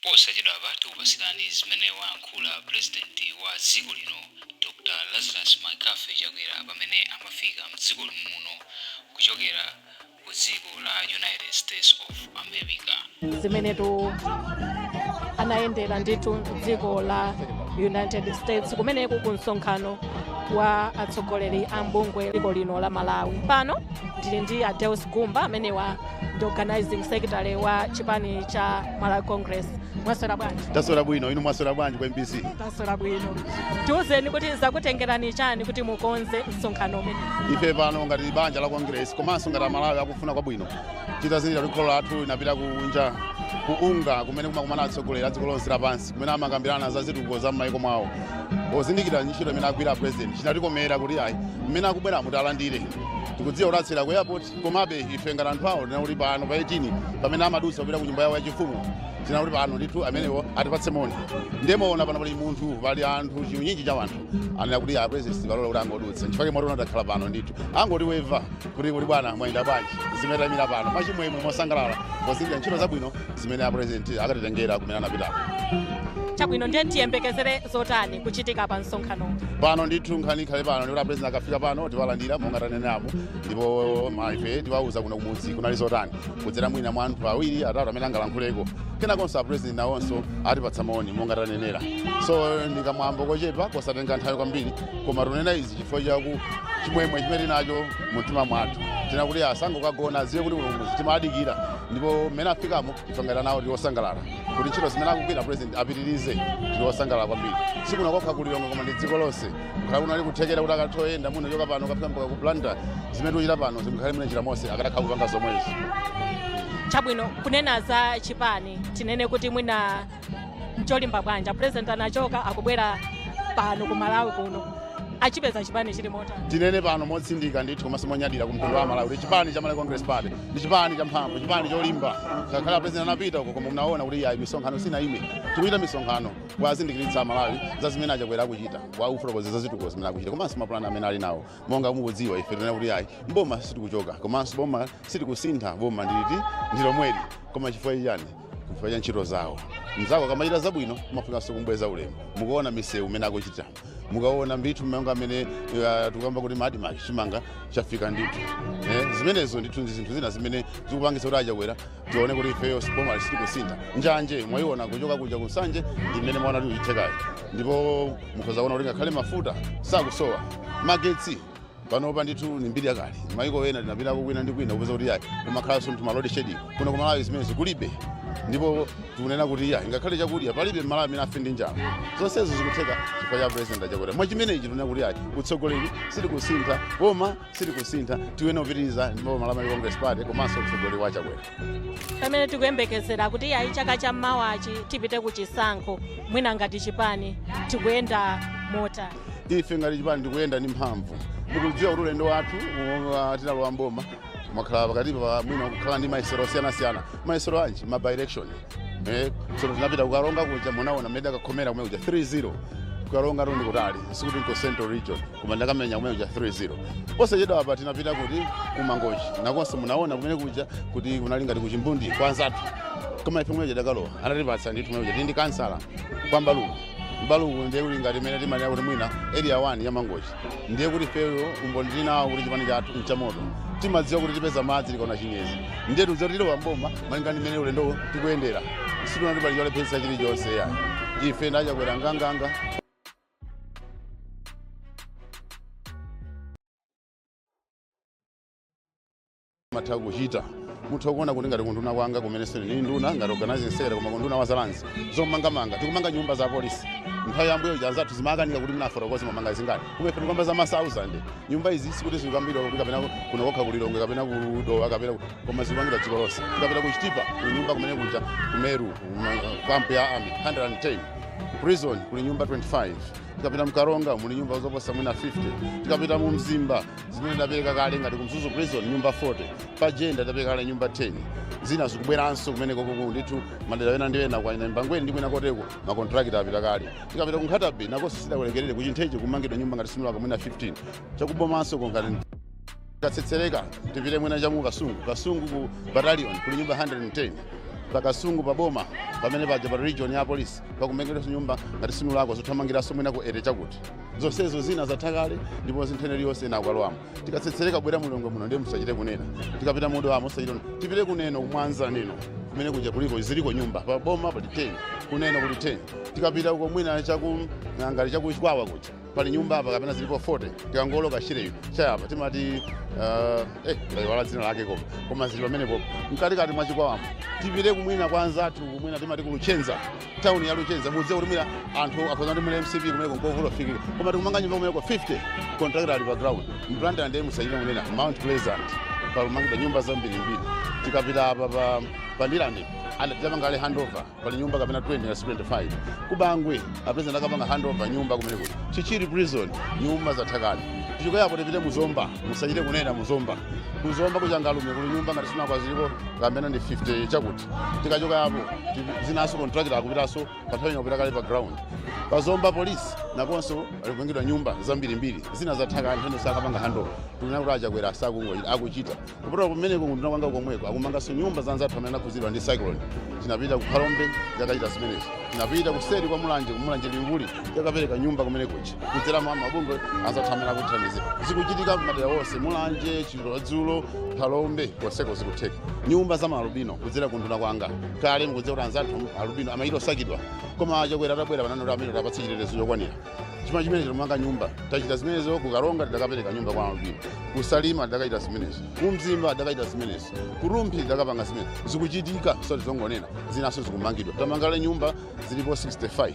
Posachedwapa tikupatsirani zimene wayankhula Pulezidenti wa dziko lino Dr Lazarus McCarthy Chakwera pamene amafika mdziko muno kuchokera ku dziko la United States of America. Zimenetu anayendera ndithu dziko la United States kumeneku ku msonkhano wa atsogoleri a mbungwe dziko lino la Malawi. Pano ndili ndi a Deus Gumba, amenewa ndi organizing secretary wa chipani cha Malawi Congress. Mwaswera bwanji? Taswera bwino, inu mwaswera bwanji ku MBC? Taswera bwino. Tiuzeni kuti zakutengerani chani kuti mukonze msonkhano umene? Ife pano ngati banja la Congress komanso ngati Amalawi akufuna kwabwino, titazindikira kuti kholo lathu linapita kunja ku UNGA, kumene kumakumana atsogoleri a dziko lonse lapansi, kumene amakambirana za zitukuko za m'mayiko mwawo, pozindikira ntchito imene agwira President, chinatikomera kuti ayi, mmene akubwera mutalandire. Tikudziwa kuti atsera ku airport, komabe ife ngati anthu awo tinena kuti pano pa 18, pamene amadutsa kupita ku nyumba yawo yachifumu, tinena kuti pano ndithu amenewo atipatse moni. Ndiye muona pano pali munthu, pali anthu, chiunyinji cha anthu. Anena kuti a President balola kuti angodutsa, nchifukwa mwationa takhala pano ndithu angotiweva kuti bwana, mwayenda bwanji? Zimene tayimira pano mwachimwemwe, mosangalala, pozindikira ntchito zabwino zimene a President akatitengera kumene anapitako. Chabwino, ndiye tiyembekezere zotani kuchitika pa msonkhano? Pano ndithu nkhani ikhale pano ndikuti a President akafika pano tiwalandira monga tanenapo, ndipo ife tiwauza kuno kumudzi kunali zotani kudzera mwina mwa anthu awiri, atatu amene angalankhuleko. Kenakonso a President nawonso atipatsa moni monga tanenera. So ndikamwambo kochepa kosatenga nthawi kwambiri, koma tunena izi chifukwa chaku chimwemwe chimene tinacho mumtima mwathu. Tina kuti asangokagona, adziwe kuti kuno kumudzi timadikira, ndipo mmene afikamo ife ngati nawo tili osangalala kuti ntchito zimene akugwira President apitirize. Tili osangalala kwambiri, sikuno kokha ku Lilongwe koma ndi dziko lonse. Kukhala kunali kuthekera kuti akathoyenda muno choka pano kafika mpaka ku Blantyre, zimene tikuchita pano zimkhale mene njira monse akatakhala kupanga zomwezo. Chabwino, kunena za chipani, tinene kuti mwina ncholimba bwanji? President anachoka, akubwera pano ku Malawi kuno, achipeza chipani chili motani? Tinene pano motsindika ndithu komanso monyadira ku mtundu wa Malawi kuti chipani cha Malawi Congress Party ndi chipani cha mphamvu, chipani cholimba. Ngakhale President anapita uko, koma munaona kuti yayi, misonkhano sinayime. Tikuchita misonkhano kuwazindikiritsa Amalawi za zimene aChakwera akuchita, kuwafotokozera za zitukuko zimene akuchita komanso mapulani amene ali nawo. Monga mukudziwa, ife tinena kuti yayi, mboma sitikuchoka komanso boma sitikusintha, boma ndiliti ndilomweli. Koma chifukwa chani? Chifukwa cha ntchito zawo. Mzako akamachita zabwino umafikanso kumbweza ulemu. Mukaona misewu imene akuchita, mukaona ndithu monga amene tikuyamba kuti ADMARC chimanga chafika ndithu, zimenezo ndithu ndi zinthu zina zimene zikupangitsa kuti aChakwera tione kuti ifeyo boma sitikusintha. Njanje mwayiona kuchoka kuja kuNsanje ndi imene mwaona tikuchithekayi, ndipo mukhoza kuona kuti ngakhale mafuta sakusowa, magetsi panopa ndithu ni mbiri yakale. Maiko ena tinapitako kwina ndi kwina, kupeza kuti yayi, kumakhalanso mthu ma load shedding. Kuno ku Malawi zimenezi kulibe, ndipo tikunena kuti yayi, ngakhale chakudya palibe Mmalawi amene afe ndi njala. Zonsezo zikutheka chifukwa cha President aChakwera. Mwa chimenechi tinena kuti yayi, utsogoleri sitikusintha, boma sitikusintha, tiwene kupitiriza ndi boma la Malawi Congress Party komanso utsogoleri wa Chakwera. Pamene tikuyembekezera kuti yayi, chaka cha mmawachi tipite ku chisankho, mwina ngati chipani tikuyenda motani? Ife ngati chipani tikuyenda ndi mphamvu. Mukudziwa kuti ulendo wathu tinalowa mboma, mwakhala pakati pa mwina kukhala ndi mayesero osiyanasiyana. Mayesero anji? Ma by election. So tinapita kuKaronga kuja, munaona mmene akakhomera kumene kuja 3-0. KuKaronga ndi kutali, sikuti nko Central Region, koma ndakamenya kumene kuja 3-0. Posachedwa apa tinapita kuti kuMangochi, nakonso munaona kumene kuja kuti kunali ngati kuchimbundi kwa anzathu, koma ife kumene dakalowa anatipatsa ndithu. Kumene kuja tili ndi kansala kwa Mbaluku. Mbaluku ndiye kuti ngati imene timanena kuti mwina Area 1 ya Mangochi. Ndiye kuti ifeyo umboni tili nawo kuti chipani chathu nchamoto. Timadziwa kuti tipeza madzi tikaona chinyezi. Ndiye tikudziwa kuti tilowa mboma malinga ndi mmene ulendo tikuyendera. Situnati pali cholepheretsa chilichonse ya ife ndaChakwera nganganga. Matha kuchita, mutha kuona kuti ngati kunduna kwanga kumene sindine nduna ngati organizing secretary, koma kunduna wa za lands, zomangamanga, tikumanga nyumba za polisi. Nthawi yambuyo anzathu zimakanika kuti mnafotokoze mamanga zingati, koma ife tikuyamba za ma 1000 nyumba. Izi sikuti zikukambidwa kuti kapena kuno kokha kuLilongwe kapena kuDowa kapena, koma zikupangidwa dziko lonse. Tikapita kuChitipa kuli nyumba kumene kuja, kuMeru camp ya army 110, prison kuli nyumba 25. Tikapita mKaronga muli nyumba zoposa mwina 50. Tikapita mu Mzimba, zimene tapereka kale ngati kuMzuzu Prison nyumba 40, pa Jenda tapereka kale nyumba 10, zina zikubweranso kumene koko ndithu. Madera ena ndi ena kwa Mbangweni ndi kwina koteko makontrakita apita kale. Tikapita ku Nkhata Bay nakonso sidakulekerere, kuChintheche kumangidwa nyumba ngati simulaka mwina 15, chakubomanso ngati katsetsereka. Tipite mwina chamu Kasungu, Kasungu ku battalion kuli nyumba 110. Pakasungu paboma pamene paja pa region ya polisi pakumengeranso nyumba ngati sinulako zothamangiranso mwina ku ere chakuti zonsezo zina zathakale ndipo zinthene liyonse inakwalowamo. Tikatsetsereka kubwera mulongo muno, ndiye musachite kunena. Tikapita mudo wamo musachite kunena. Tipite kuneno kumwanza neno kumene kuja kuliko ziliko nyumba paboma pali 10, kuneno kuli 10. Tikapita uko mwina chaku ngati chakuchikwawa kuja pali nyumba apa kapena zilipo 40. Tikangoloka shireyo chayapa timati ndayiwala dzina lake, koma zili pamenepo mkatikati mwa chikwawamo. Tipite kumwina kwanza athu kumwina timati ku Luchenza, tawuni ya Luchenza, mudziwe kuti mwina anthu akhoza kuti mule MCP kumeneko nkovuta kufikira, koma tikumanga nyumba kumeneko 50, contractor ali pa ground. Mblantyre ndiye musachite kunena, Mount Pleasant palumangidwa nyumba zambirimbiri. Tikapita apa pa Ndirande tidapanga ale handover, pali nyumba kapena 20 na 25. Kubangwe apresident akapanga handover nyumba kumene kuti Chichiri prison nyumba zathakale. Tichikoyapo tipite muzomba, musachite kunena muzomba, kuzomba kuchangalume kuli nyumba ngati sinakwa ziliko kapena ndi 50 chakuti. Tikachoka yapo zinaso contractor akupitanso pa nthawi kupita kale pa ground. Pazomba police nakonso alikumangidwa nyumba zambirimbiri, zina zathaka, anthu sakapanga handover. Tikunena kuti achakwera sakungochita, akuchita. Kupota kumeneko kunduna kwanga komweko akumanganso nyumba za anzathu amene anakhuzidwa ndi cyclone. Tinapita ku Phalombe, yakachita zimenezo. Tinapita kuseri kwa Mulanje, kumulanje Limbuli, yakapereka nyumba kumene kuja kudzera mwa mabungwe anzathu amene akuthandizira. Zikuchitika madera onse, Mulanje, Chiradzulu, Phalombe, konseko zikutheka. Nyumba za maalubino kudzera kunduna kwanga. Kale mukudziwa kuti anzathu alubino amayita osakidwa, koma achakwera atabwera pananoti amene tapatse chitetezo chokwanira chima chimene chitomanga nyumba. Tachita zimenezo kukalonga, tidakapereka nyumba kwa alubino. Kusalima tidakachita zimenezo, kumzimba tidakachita zimenezo, kurumphi tidakapanga zimenezo. Zikuchitika, so tizongonena. Zinaso zikumangidwa, tamangale nyumba zilipo 65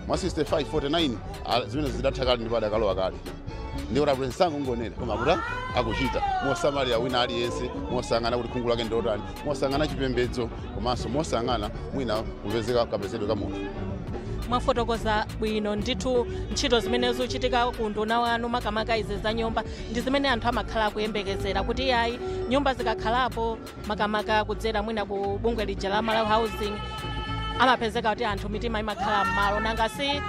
mwa 65, 49 zimenezo zidatha kale ndipo adakalowa kale. Ndikuti apresident ngonena, koma akuti akuchita mosamalira wina aliyense, mosang'ana kuti khungu lake ndilotani, mosang'ana chipembedzo, komanso mosang'ana mwina kupezeka kapezedwe ka munthu. Mwafotokoza bwino ndithu ntchito zimene zikuchitika ku nduna wanu, makamaka izi za nyumba ndi zimene anthu amakhala akuyembekezera kuti iyayi, nyumba zikakhalapo, makamaka kudzera mwina ku bungwe lija la Malawi Housing, amapezeka kuti anthu mitima imakhala m'malo. Nanga si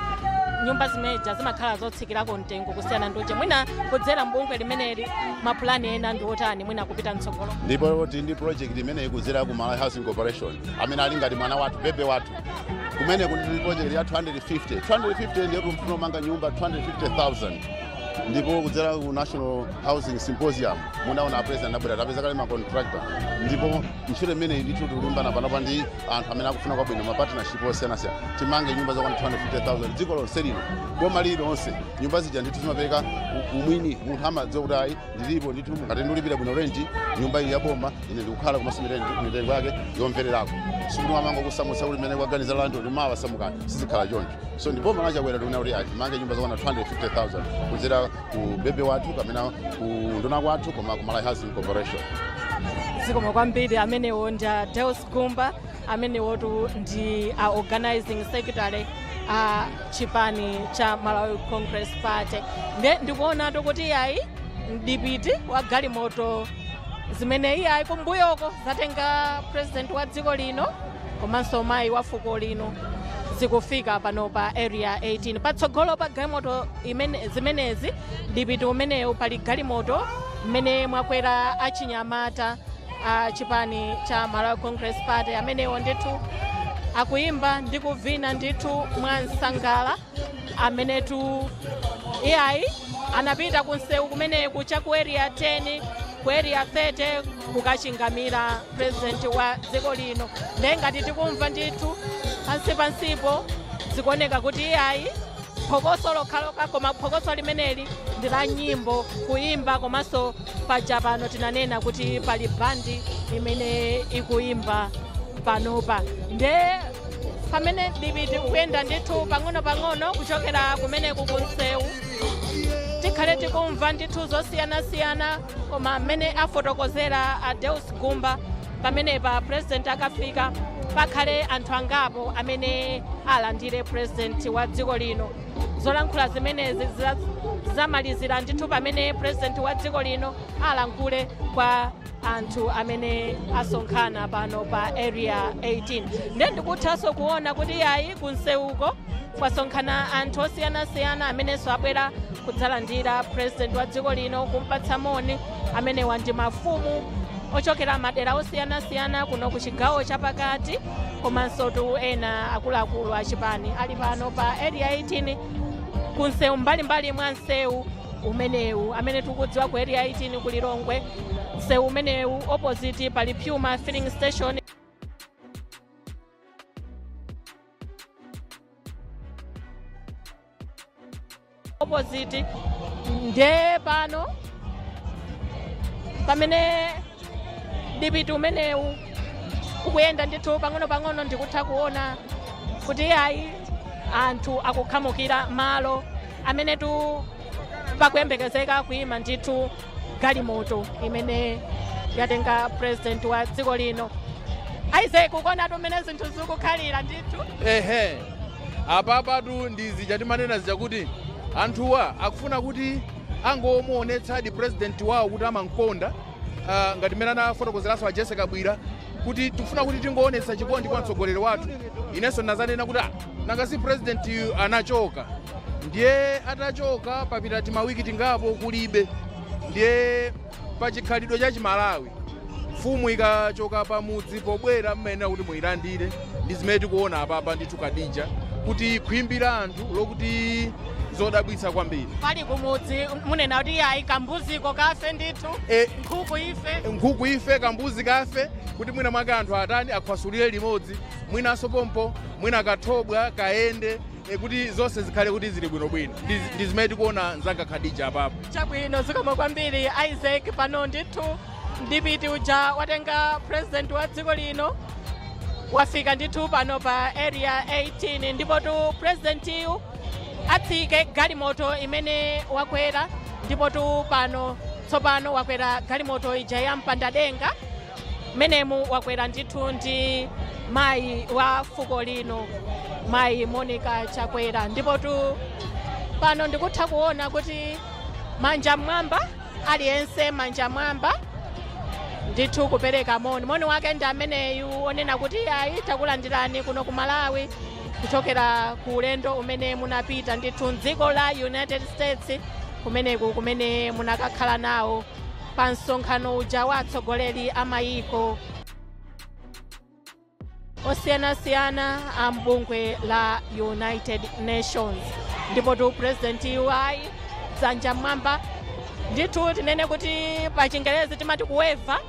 nyumba zimeja zimakhala zotsikirako mtengo kusiyana ndi uche mwina kudzera mbungwe limeneli? Mapulani ena ndi otani mwina kupita mtsogolo? Ndipo tili ndi project imene ikudzera ku Malawi Housing Corporation amene ali ngati mwana wathu, bebe wathu. Kumene kuli project ya 250 250, ndiye kumfuna kumanga nyumba 250,000. Ndipo kudzera ku National Housing Symposium munaona president abwera, tapeza kale ma contractor, ndipo ntchito imeneyi ndithu tikulimbana panopa ndi anthu amene akufuna kwabwino, ma partnership osiyanasiyana, timange nyumba zokwana 250,000 dziko lonse lino, boma lililonse. Nyumba zija ndithu zimapereka umwini, munthu amadziwa kuti ayi, ndilipo ndithu, ngati ndilipira bwino renti, nyumba iyi yaboma ine ndikukhala, komanso mitengo yake yomvererako. Sikuti mamango kusamutsa kuti mmene kwaganiza landlord mawa samukani, sizikhala choncho. So ndipo boma lachakwera tikunena kuti ayi, timange nyumba zokwana 250,000 kudzera ku bebe wathu kapena ku nduna kwathu, koma ku Malawi Housing Corporation. Zikomo kwambiri. Amenewo ndi a Deus Gumba, amenewotu ndi a organizing secretary a chipani cha Malawi Congress Party. Nde ndikuonatu kuti iyayi, mdipiti wa galimoto zimene iyayi kumbuyoko zatenga president wa dziko lino komanso mayi wa fuko lino zikufika pano pa Area 18. Patsogolo pa galimoto imene zimenezi, dipiti umenewu, pali galimoto mmene mwakwera achinyamata a chipani cha Malawi Congress Party amenewo ndithu akuyimba ndi kuvina ndithu mwansangala. Amenetu iyayi anapita kunsewu kumeneku cha ku Area 10, ku Area 30, kukachingamira president wa dziko lino. Ndiye ngati tikumva ndithu pansi pansipo zikuoneka kuti iyayi, phokoso lokhalokha, koma phokoso limeneli ndi la nyimbo, kuyimba, komanso paja pano tinanena kuti pali bandi imene ikuyimba panopa. Nde pamene dipiti ukuyenda ndithu pang'ono-pang'ono kuchokera kumeneku kunsewu, tikhale tikumva ndithu zosiyanasiyana, koma mmene afotokozera a Deus Gumba pamenepa, president akafika pakhale anthu angapo amene alandire president wa dziko lino. Zolankhula zimenezi zamalizira ndithu pamene president wa dziko lino alankhule kwa anthu amene asonkhana pano pa Area 18. Ndiye ndikuthanso kuona kuti yayi, kunsewuko kwasonkhana anthu osiyanasiyana amenenso abwera kudzalandira president wa dziko lino, kumpatsa moni. Amenewa ndi mafumu. Ochokera madera osiyanasiyana kuno ku chigawo chapakati, komanso tu ena akuluakulu achipani ali pano pa Area 18 kunsewu, mbalimbali mwa msewu umenewu amene tikudziwa ku Area 18 ku Lilongwe. Msewu umenewu, opposite pali Puma filling station. Opposite nde pano pamene dipiti umenewu ukuyenda ndithu pang'ono-pang'ono, ndikutha kuona kuti ayi, anthu akukhamukira malo amene tu pakuyembekezeka kuyima ndithu galimoto imene yatenga president wa dziko lino. Isaac, ukuonatu mmene zinthu zikukhalira ndithu. Ehe, apapatu ndi zija timanena zija kuti anthuwa akufuna kuti angomuonetsadi president wawo kuti amamkonda, ngati mmene anafotokozeranso a Jessica Bwira kuti tikufuna kuti tingoonetsa chikondi kwa mtsogoleri wathu. Inenso ndinazanena kuti, ah, nanga si president anachoka, ndiye atachoka papita timawiki tingapo kulibe, ndiye pachikhalidwe cha Chimalawi mfumu ikachoka pamudzi pobwera mmayenera kuti muyilandire. Ndi zimene tikuona apapa ndithu, Kadija, kuti khwimbi la anthu lokuti zodabwitsa kwambiri. Pali kumudzi munena kuti ayi, kambuziko kafe ndithu, nkhuku ife. Nkhuku ife, kambuzi kafe, kuti mwina mwake anthu atani, akhwasulire limodzi, mwinanso pompo mwina kathobwa kayende, kuti zonse zikhale kuti zili bwinobwino. Ndi zimene tikuona, mzanga Khadija, apapo. Chabwino, zikomo kwambiri, Isaac. Pano ndithu ndipiti uja watenga president wa dziko lino wafika ndithu pano pa Area 18, ndipo tu presidentiyu atsike galimoto imene wakwera, ndipo tu pano tsopano wakwera galimoto ija ya mpandadenga. Menemu wakwera ndithu ndi mayi wa fuko lino, mayi Monica Chakwera. Ndipo tu pano ndikutha kuona kuti manja mwamba, aliyense manja mwamba ndithu kupereka moni. Moni wake ndi ameneyu onena kuti ayi, takulandirani kuno ku Malawi kuchokera ku ulendo umene munapita ndithu mdziko la United States, kumeneku kumene munakakhala nawo pa msonkhano uja wa atsogoleri a mayiko osiyanasiyana a mbungwe la United Nations. Ndipo tu president ayi, dzanja mwamba ndithu, tinene kuti pa Chingerezi timati kuweva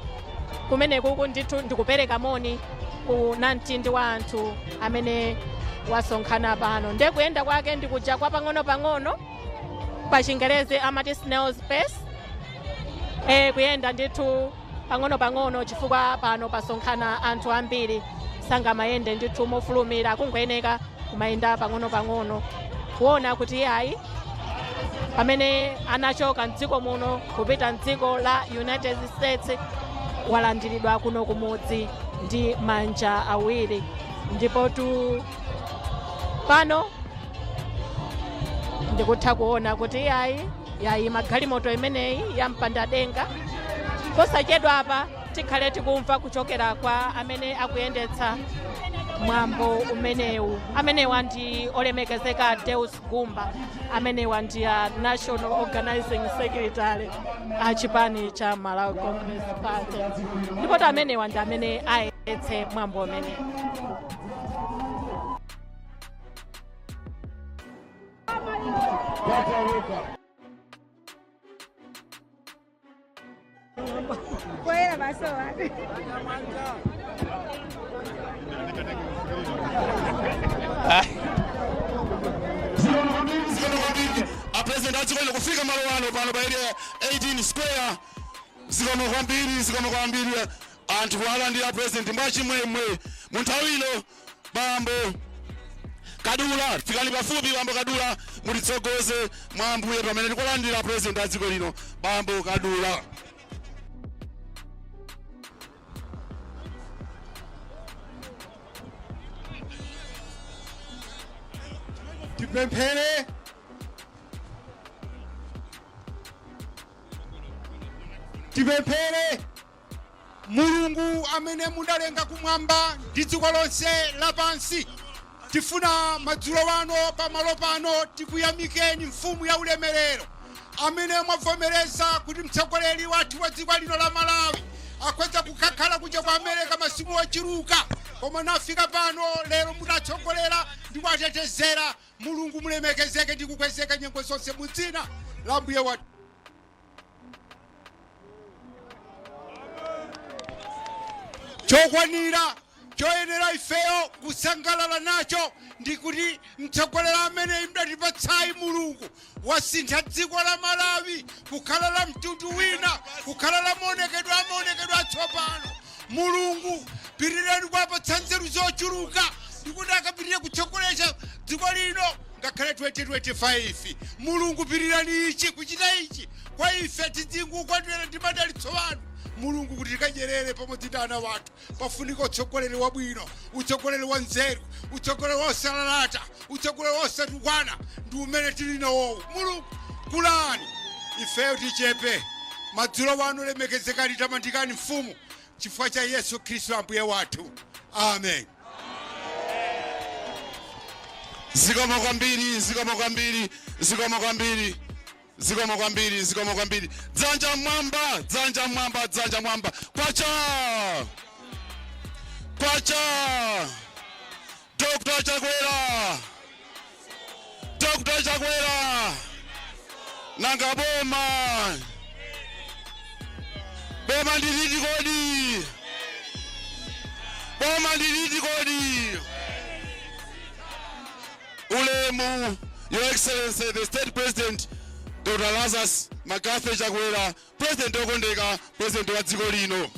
kumenekuku ndithu ndikupereka moni ku namtindi wa anthu amene wasonkhana pano. Nde kuyenda kwake ndikuja kwa pang'ono-pang'ono, pa Chingerezi amati snail's pace, kuyenda ndithu pang'ono-pang'ono chifukwa pano pasonkhana anthu ambiri, sangamayende ndithu mofulumira, kungoyeneka kumayenda pang'ono-pang'ono kuona kuti ayi, pamene anachoka mdziko muno kupita mdziko la United States walandiridwa kuno kumudzi ndi manja awiri. Ndipo tu pano ndikutha kuona kuti ayi, yayi magalimoto imeneyi ya mpandadenga. Posachedwa apa tikhale tikumva kuchokera kwa amene akuyendetsa mwambo umenewu. Amenewa ndi olemekezeka Deus Gumba, amenewa ndi a National Organizing Secretary a chipani cha Malawi Congress Party, ndipo amenewa ndi amene ayendetse mwambo umenewu. Poyera masowa. Zikomo kwambiri, a president a dziko lino kufika malo ano pano pa Area 18 Square. Zikomo kwambiri, zikomo kwambiri. Anthu kuwalandira president mwachimwemwe mu nthawi ino. Bambo Kadula, fikani pafupi. Bambo Kadula, mutitsogoze mwa Ambuye pamene tikulandira president a dziko lino. Bambo Kadula. Tipemphere. Tipemphere. Mulungu amene mudalenga kumwamba ndi dziko lonse lapansi, tifuna madzulo wano pamalo pano tikuyamikeni, mfumu ya ulemerero, amene mwavomereza kuti mtsogoleri wathu wa dziko lino la Malawi Akhoza kukakhala kuja kwa Amerika masiku ochuluka, koma nafika pano lero mutatsogolera ndi kuwatetezera. Mulungu, mulemekezeke ndi kukwezeka nyengo zonse mu dzina la Mbuye wathu. Chokwanira choyenera ifeyo kusangalala nacho ndikuti mtsogoleri amene mdatipatsayi Mulungu wasintha dziko la Malawi kukhala la mtundu wina, kukhala la maonekedwe amaonekedwe atsopano. Mulungu, pitirani kuwapatsa nzeru zochuluka ndikuti akapitirire kutsogolera dziko lino ngakhale 2025. Mulungu, pitirani ichi kuchita ichi kwa ife, tidzingokondwera ndi madalitso anu, Mulungu, kuti tikadyerere pamodzi ndi ana wathu. Pafunika utsogoleri wabwino, utsogoleri wa nzeru, utsogoleri wosalalata, utsogoleri wosatukwana, ndi umene tili nawowu. Mulungu, kulani, ifeyo tichepe. Madzulo wanu, lemekezekani, tamandikani mfumu, chifukwa cha Yesu Khristu Ambuye wathu, amen. Zikomo kwambiri, zikomo kwambiri, zikomo kwambiri, zikomo kwambiri, zikomo kwambiri. Dzanja mwamba, dzanja mwamba, dzanja mwamba! Kwacha, kwacha! Dr Chakwera, Dr Chakwera! Nanga boma, boma ndiliti kodi? Boma ndiliti kodi? Ulemu, Your Excellency the State President Dr Lazarus McCarthy Chakwera, President okondeka, President wa dziko lino.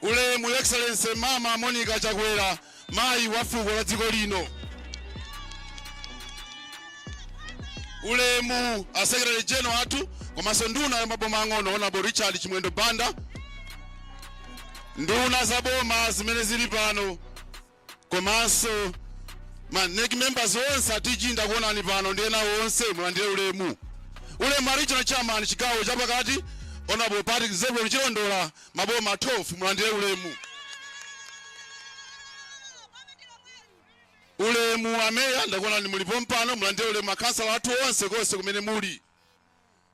Ulemu, Your Excellency Mama Monica Chakwera, mayi wa fuko la dziko lino. Ulemu a Secretary General athu komanso nduna ya maboma ang'ono, Honorable Richard Chimwendo Banda, nduna za boma zimene zili pano, komanso ma NEC members onse atiji, ndakuonani pano, ndi ena onse, mulandire ulemu. Ulemu a Regional Chairman, chigawo chapakati, Honorable Patrick Zebulon Chilondola, maboma 12, mulandire ulemu. Ulemu ameya, ndakuonani mulipo mpano, mulandire ulemu. Makhansala athu onse konse kumene muli,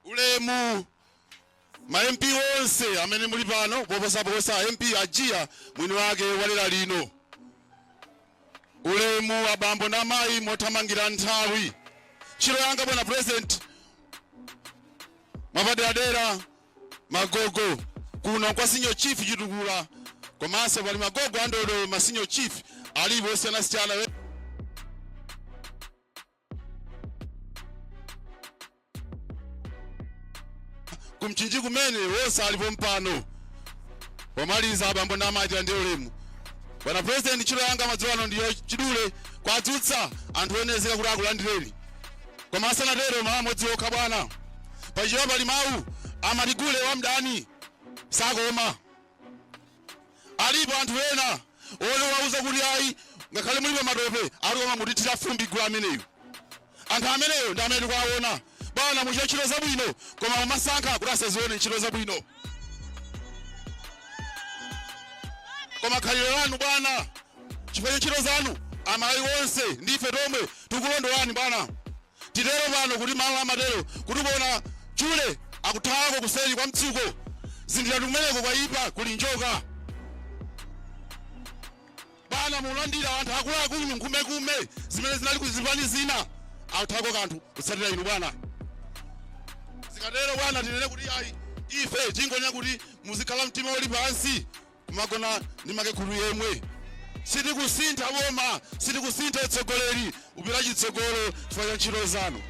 ulemu. Ma MP onse amene muli pano, poposaposa MP Ajiya mwini wake walera lino, ulemu. Abambo ndi amayi, mothamangira nthawi, ntchito yanga, bwana President, mwapaderadera magogo kuno kwa Senior Chief Chitukula, komanso pali magogo andodo, ma senior chief alipo osiyanasiyana kumchinji kumene, wonse alipo mpano. Pomaliza, abambo ndi amayi, ndi ulemu, bwana President, ntchito yanga madzulo ano ndiyo chidule kwadzutsa anthu oyenezeka kuti akulandireni. Koma asanatero, mawu amodzi okha, bwana. Pachichewa pali mawu amati, "Gule wa mdani sakoma." Alipo anthu ena oti wauza kuti ayi, ngakhale mulibe matope, ali koma mutithira fumbi gule ameneyu. Anthu ameneyo ndi amene tikuwaona, bwana. Muchite ntchito zabwino, koma mumasankha kuti asazione ntchito zabwino. Koma khalidwe lanu, bwana, chifukwa cha ntchito zanu, Amalawi onse ndife tomwe tikulondolani, bwana. Titero pano kuti mawu amatero kuti kuona chule akuthawako kuseri kwa mtsuko, zindikira kumeneko kwayipa, kuli njoka. Bwana, mulandira anthu akuluakulu nkhumekume zimene zinali kuzipani zina, akuthawako kanthu kutsatira inu, bwana. Zikatero, bwana, tinene kuti ayi, ife tingonena kuti muzikhala mtima uli pansi, kumagona ndi makekhulu yemwe. Sitikusintha boma, sitikusintha utsogoleri, upita chitsogolo chifukwa cha ntchito zanu.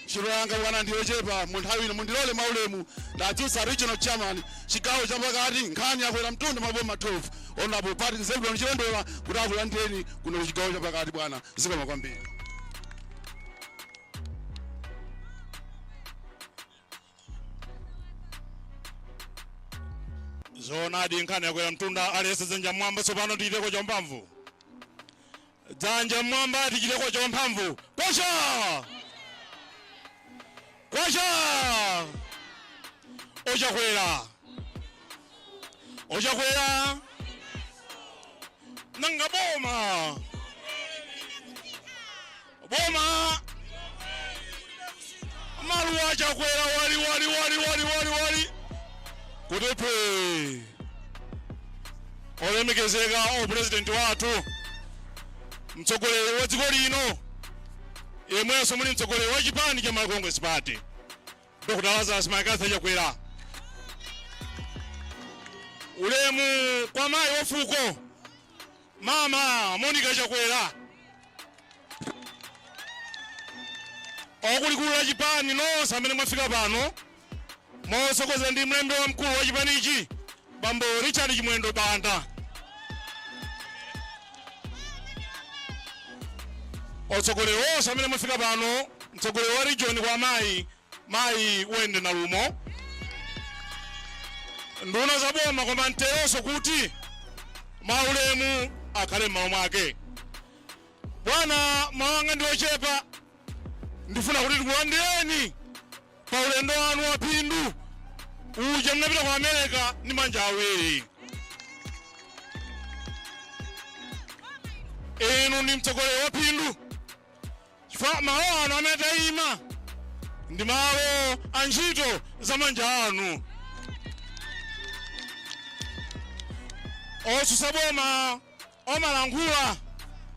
Ntchito yanga, bwana, ndiyochepa mu nthawi ino. Mundilole mwaulemu ndadzutsa Regional Chairman, chigawo chapakati, nkhani yakwera mtunda maboma 12, Honorable Patrick Zebulon Chilondola, kuti akulandireni kuno ku chigawo chapakati. Bwana, zikomo kwambiri. Zoonadi, nkhani yakwera mtunda. Aliyense dzanja mmwamba tsopano, tichiteko champhamvu. Dzanja mmwamba, tichiteko champhamvu! Kwacha, kwacha! Ochakwera, ochakwera! Nanga boma, boma! Maluwa achakwera, wali wali wali wali wali wali! Kuti phe, olemekezeka o president wathu, mtsogoleri wa dziko lino, yemwenso muli mtsogoleri wa chipani cha Malawi Congress Party, Dr Lazarus McCarthy Chakwera, ulemu kwa mayi wafuko, Mama Monica Chakwera, akuluakulu la chipani nonse amene mwafika pano mosogoza ndi mlembi wamkulu wa chipanichi, Bambo Richard Chimwendo Banda, atsogoleri onse amene mwafika pano, mtsogoleri wa region kwa mayi, Mayi Wende Nalumo, nduna za boma, koma nteronso kuti maulemu akhale m'malo mwake. Bwana, mawu anga ndi ochepa. Ndifuna kuti tikulandireni pa ulendo wanu wa phindu uja munapita ku America ndi manja awiri. Inu ndi mtsogoleri wa phindu chifukwa malo ano amene tayima ndi malo a ntchito za manja anu. Otsutsa boma omalankhula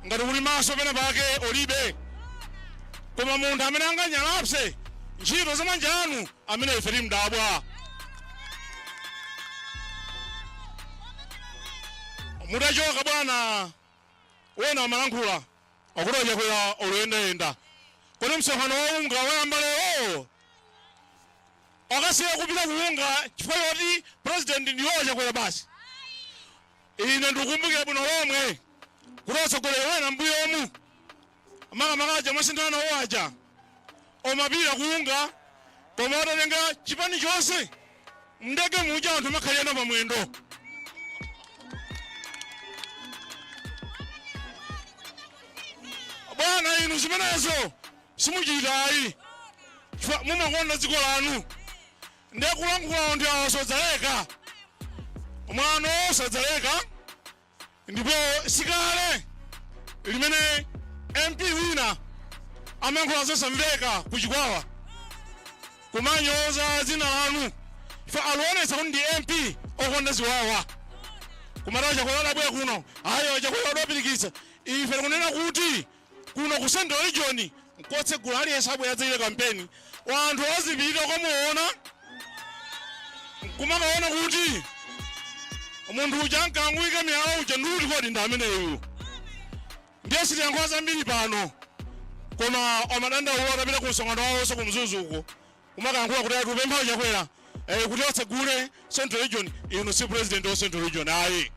ngati kuli maso pena pake olibe, koma munthu amene anganyalapse ntchito za manja anu, amene ife timdabwa. Mutachoka bwana, wena amalankhula akuti Chakwera oluyendayenda. Kodi msonkhano wa UNGA wayamba lero? Akasiya kupita ku UNGA chifukwa choti president ndiwo Chakwera basi? Ine ndikukumbukira bwino lomwe kuti atsogoleri wena mbuyomu, makamaka aja mwasinthana nawo aja, omapita ku UNGA koma atatenga chipani chonse mndege muja, anthu amakhalirana pamwendo. Bwana, inu zimenezo simuchitayi chifukwa mumakonda dziko lanu. Ndiye kulankhula anthu awo sadzaleka, mwano sadzaleka. Ndipo sikale limene MP wina amayankhula zosamveka kuchikwawa, kumanyoza dzina lanu, chifukwa alionetsa kuti ndi MP okonda ziwawa, kumati Chakwera adabwera kuno, ayo Chakwera adapirikitsa. Ife tikunena kuti kuno ku Central Region nkotsegula, aliyense abwera adzachite kampeni, wanthu azipita kukamuona, kumakaona kuti munthu uja ankanguyika miyala uja ndi uti kodi? Ndi ameneyu. Ndiye sitiyankhula zambiri pano, koma amadandaula atapita ku msonkhano wawonso ku Mzuzu uko, kumakayankhula kuti atupempha Chakwera kuti atsegule Central Region. Inu si president wa Central Region ayi.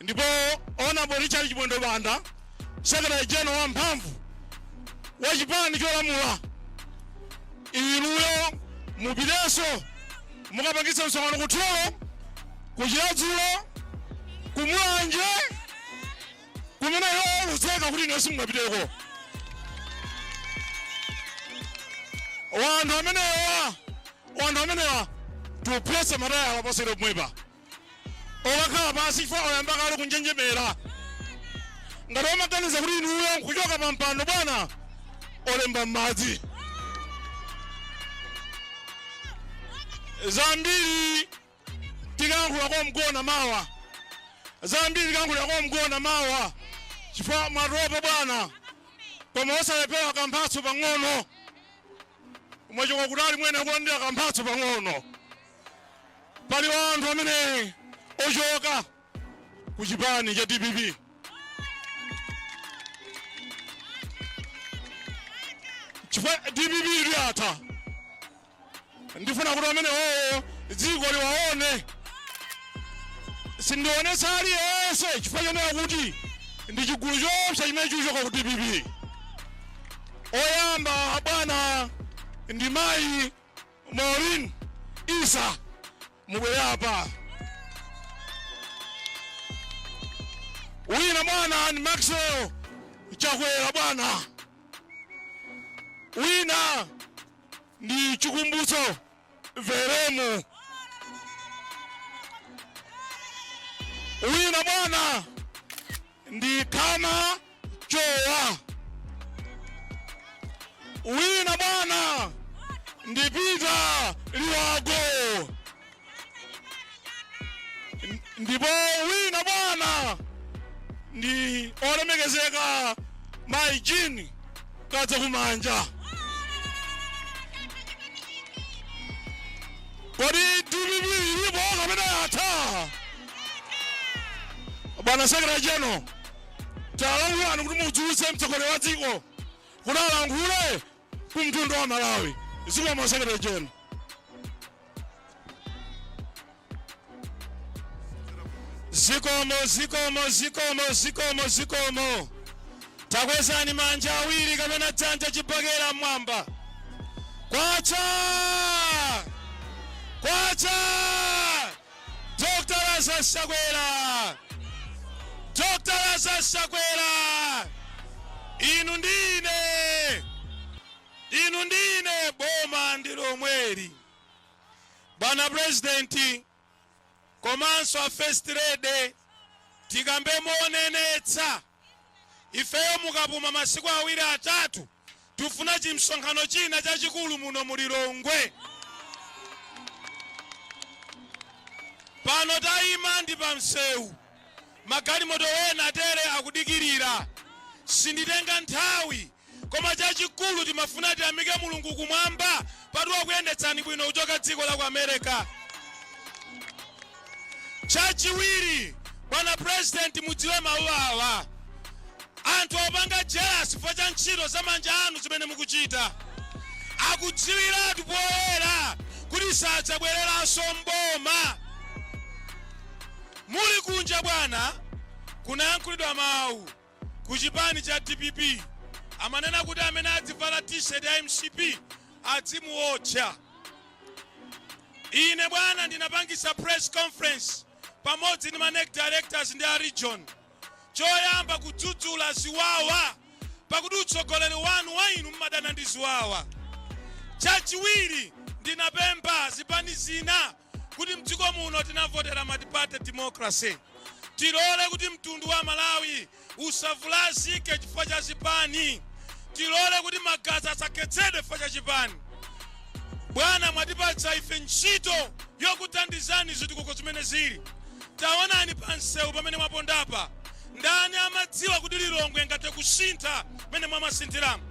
Ndipo Honorable Richard Chimwendo Banda, secretary general wamphamvu wa chipani cholamula, inuyo mupitenso mukapangitse msonkhano ku Thyolo, ku Chiradzulo, ku Mulanje, kumene iwo olutseka kuti ine simungapiteko. Wanthu amenewa tiuphwetse matayala posere pomwepa, okakhala pansi, chifukwa oyamba kale kunjenjemera ngati omaganiza kuti inuyo nkuchoka pa mpando. Bwana, olemba m'madzi zambiri tikayankhula kwa mgona mawa, zambiri tikayankhula kwa mgona mawa, chifukwa mwatopa bwana, koma osalephera kamphatso pang'ono. Mwachoka kutali, mwene akulandira kamphatso pang'ono. Pali anthu amene ochoka ku chipani cha DPP, chifukwa DPP iliyatha. Ndifuna kuti amene wowo dziko liwaone. Sindionetsa aliyense chifukwa chonena kuti ndi chigulu chopsa chimene chikuchoka ku DPP. Oyamba bwana ndi Mayi Maureen Isa, mubwere apa. Wina bwana ni Maxwell Chakwera bwana. Wina ndi Chikumbutso Veremu. Wina bwana ndi Kama Chowa. Wina bwana ndi Peter Liwago. Ndipo wina bwana ndi olemekezeka Mayi Jean Kadza Kumanja. Kodi DPP ilipo kapena yatha? Bwana Secretary General, talankhulani kuti mudziwitse mtsogoleri wa dziko kuti alankhule ku mtundu wa Malawi. Zikomo, Secretary General. Zikomo, zikomo, zikomo, zikomo, zikomo. Takwezani manja awiri kapena dzanja chibakera mmwamba. Kwacha! Kwacha! Dr. Lazarus Chakwera! Dr. Lazarus Chakwera! Inu ndine! Inu ndine boma ndi lomweli. Bwana President komanso a First Lady, tikambe monenetsa. Ifeyo mukapuma masiku awiri atatu, tifuna chimsonkhano china chachikulu muno mu Lilongwe. Pano tayima ndi pa msewu, magalimoto ena atere akudikirira. Sinditenga nthawi, koma chachikulu timafuna tiyamike Mulungu kumwamba pati wakuyendetsani bwino kuchoka dziko la ku America. Chachiwiri, bwana President, mudziwe mawu awa: anthu opanga jealous chifukwa cha ntchito za manja anu zimene mukuchita akudziwiratu poyera kuti sadzabwereranso mboma. Muli kunja bwana, kunayankhulidwa mawu ku chipani cha DPP, amanena kuti amene adzivala T-shirt ya MCP adzimuotcha. Ine bwana ndinapangisa press conference pamodzi ndi ma NEC directors ndi a region, choyamba kudzudzula ziwawa, pakuti utsogoleri wanu wa inu mmadana ndi ziwawa. Chachiwiri, ndinapempha zipani zina kuti mdziko muno tinavotera multi-party democracy, tilole kuti mtundu wa Malawi usavulazike chifukwa cha zipani, tilole kuti magazi asakhetsedwe chifukwa cha chipani. Bwana, mwatipatsa ife ntchito yokuthandizani zitukuko zimene zili. Taonani pa msewu pamene mwapondapa. Ndani amadziwa kuti Lilongwe ngathe kusintha mmene mwamasinthiramo?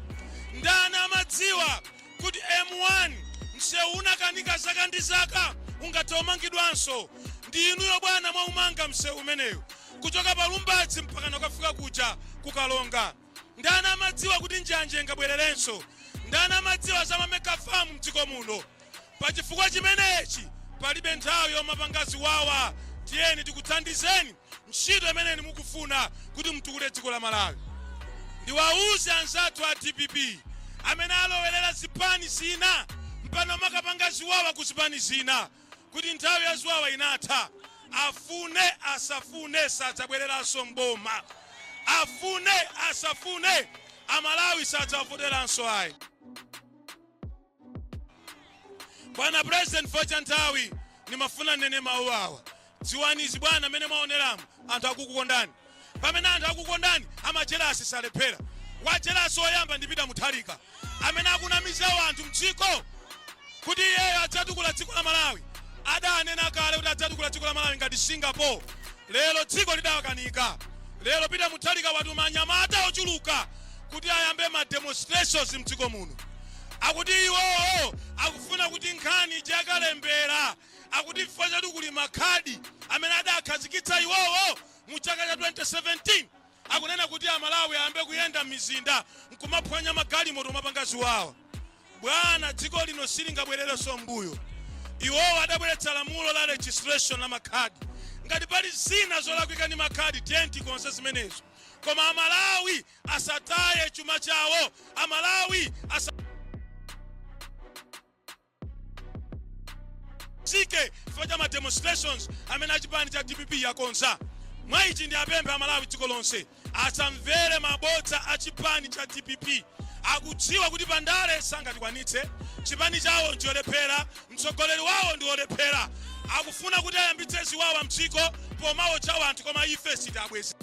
Ndani amadziwa kuti M1, msewu unakanika zaka ndi zaka, ungathe umangidwanso? Ndi inuyo bwana mwaumanga msewu umenewu kuchoka pa Lumbadzi mpaka nakafika kuja kukalonga. Ndani amadziwa kuti njanje ingabwererenso? Ndani amadziwa za ma mega farm mdziko muno? Pa chifukwa chimenechi palibe nthawi yomapanga ziwawa. Tiyeni tikuthandizeni ntchito imene mukufuna kuti mtukule dziko la Malawi. Ndiwauze anzathu a DPP amene alowerera zipani zina mpano makapanga ziwawa ku zipani zina kuti nthawi ya ziwawa inatha. Afune asafune, sadzabwereranso mboma. Afune asafune, Amalawi sadzavoteranso ayi. Bwana President, for cha nthawi nimafuna nene mawu awa. Dziwani izi bwana, amene mwaoneramu anthu akukukondani. Pamene anthu akukondani, ama jealous salephera. Wa jealous oyamba ndi Peter Mutharika amene akunamiza anthu mdziko kuti iyeyo adzatukula dziko la Malawi. Adanena kale kuti adzatukula dziko la Malawi ngati Singapore. Lero dziko lidawakanika. Lero Peter Mutharika watuma anyamata ochuluka kuti ayambe ma demonstrations mdziko muno. Akuti iwowo akufuna kuti nkhani yakalembera, akuti chifukwa chati kuli makhadi amene adakhazikitsa iwowo mu chaka cha 2017, akunena kuti Amalawi ayambe kuyenda m'mizinda nkumaphwanya magalimoto, mapanga ziwawa. Bwana, dziko lino silingabwererenso mbuyo. Iwowo adabweretsa lamulo la registration la makhadi. Ngati pali zina zolakwika ndi makhadi, tiyeni tikonze zimenezo, koma Amalawi asataye chuma chawo. Amalawi asazike chifukwa cha ma demonstrations amene achipani cha DPP yakonza. Mwa ichi ndi apemphe Amalawi dziko lonse asamvere mabodza a chipani cha DPP. Akudziwa kuti pandale sangatikwanitse. Chipani chawo ndiolephera, mtsogoleri wawo ndi olephera. Akufuna kuti ayambitse ziwawa mdziko pomawotcha anthu, koma ife sitabweze.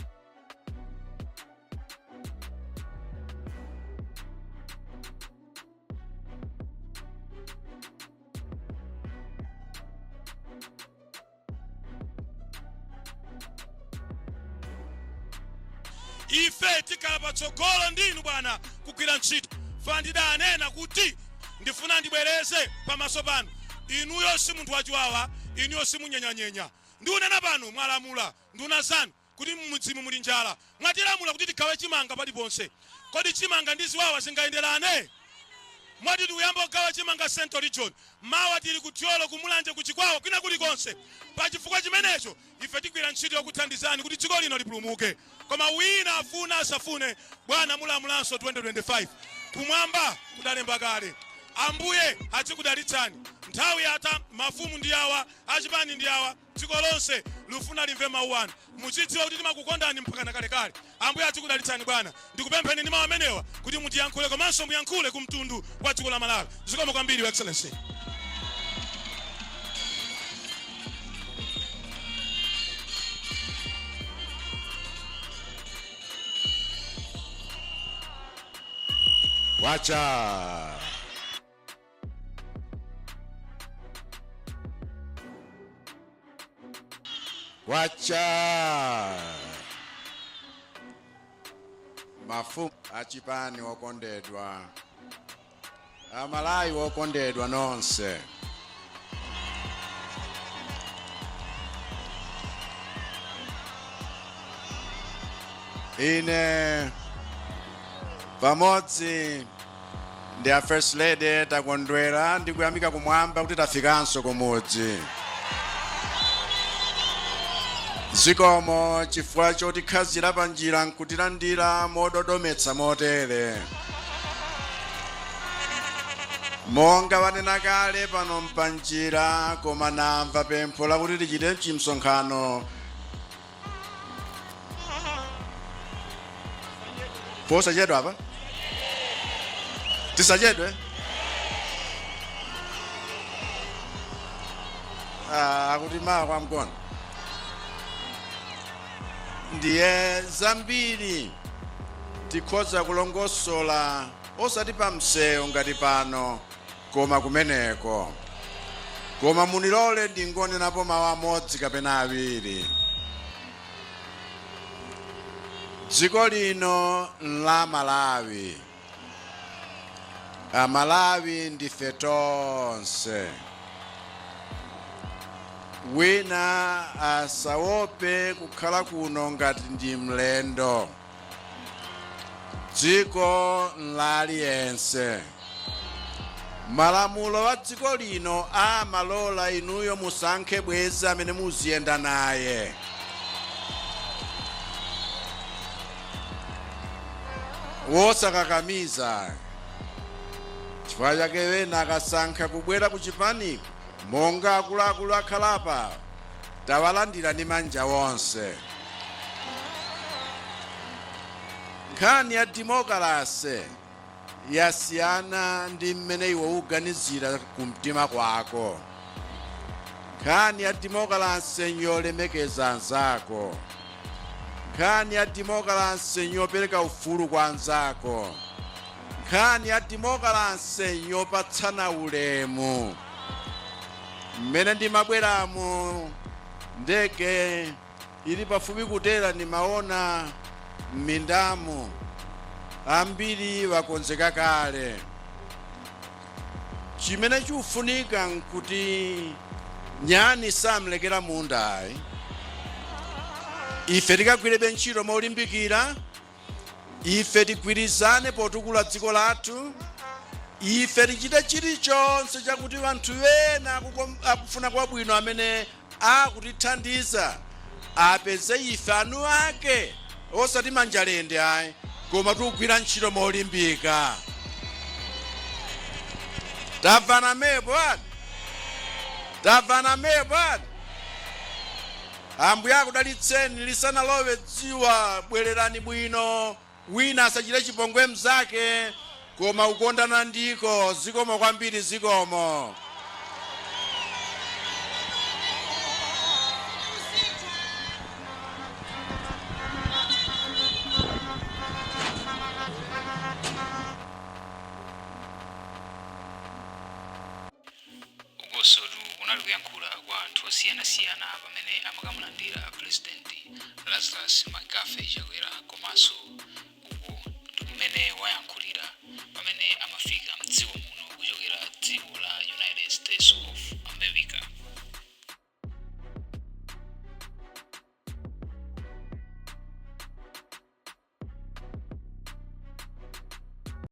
Ife tikhala patsogolo ndinu bwana kugwira ntchito. Fandidanena kuti ndifuna ndibwereze pamaso panu, inuyo si munthu wachiwawa, inuyo simunyenyanyenya. Ndiunena pano, mwalamula nduna zanu kuti mmudzimu muli njala, mwatilamula kuti tigawe chimanga paliponse. Kodi chimanga ndi ziwawa zingayenderane? Mwati tikuyamba kugawa chimanga Central Region, mawa tili ku Thyolo, kumulanje, kuchikwawa, kwina kulikonse. Pa chifukwa chimenecho ife tigwira ntchito yokuthandizani kuti dziko lino lipulumuke. Koma wina afuna asafune, bwana, mulamulanso 2025. Kumwamba kudalemba kale. Ambuye azikudalitsani. Nthawi yatha. Mafumu ndi awa, achipani ndi awa, dziko lonse lufuna limve mawu anu. Muzidziwa kuti timakukondani mpaka nakalekale. Ambuye azikudalitsani bwana. Ndikupempheni ndi mawu amenewa kuti mutiyankhule komanso muyankhule ku mtundu wa dziko la Malawi. Zikomo kwambiri, Your Excellency. Wacha. Wacha. Mafumu achipani wokondedwa, Amalawi wokondedwa nonse, ine pamodzi ndi a First Lady takondwera ndi kuyamika kumwamba kuti tafikanso kumudzi. Zikomo chifukwa chotikhazira pa njira nkutilandira mododometsa motere. Monga wanena kale, pano mpanjira, koma namva pempho lakuti tichite chimsonkhano posachedwa apa. Tisachedwe. Ah, akuti mawa kwa mkono. Ndiye zambiri tikhoza kulongosola osati pa msewu ngati pano, koma kumeneko. Koma munilole ndingonenapo mawu amodzi kapena awiri. Dziko lino la Malawi, Amalawi ndife tonse. Wina asaope kukhala kuno ngati ndi mlendo. Dziko la aliyense. Malamulo a dziko lino amalola inuyo musankhe bwezi amene muziyenda naye. Wosakakamiza. Chifukwa chake wena akasankha kubwera ku chipaniko, monga akuluakulu akhalapa, tawalandira ndi manja wonse. Nkhani ya demokalase yasiyana ndi mmene iwe uganizira kumtima kwako. Nkhani ya demokalase nyolemekeza anzako. Nkhani ya demokalase nyopereka ufulu kwa anzako. Nkhani ya demokalase nyopatsana ulemu. Mmene ndimabweramo, ndege ili pafupi kutera, ndimaona m'mindamu ambiri wakonzeka kale. Chimene chikufunika nkuti nyani samlekera munda ayi. Ife tikagwirebe ntchito molimbikira. Ife tigwirizane potukula dziko lathu. Ife tichite chilichonse chakuti anthu ena akufuna kwabwino amene akutithandiza apeze ife anu ake, osati manjalende ayi, koma tikugwira ntchito molimbika. Tamvana mepo ati? Tamvana mepo ati? Ambuye akudalitseni. Lisanalowe dzuwa bwererani bwino. Wina asachite chipongwe mzake, koma kukondana ndiko. Zikomo kwambiri, zikomo.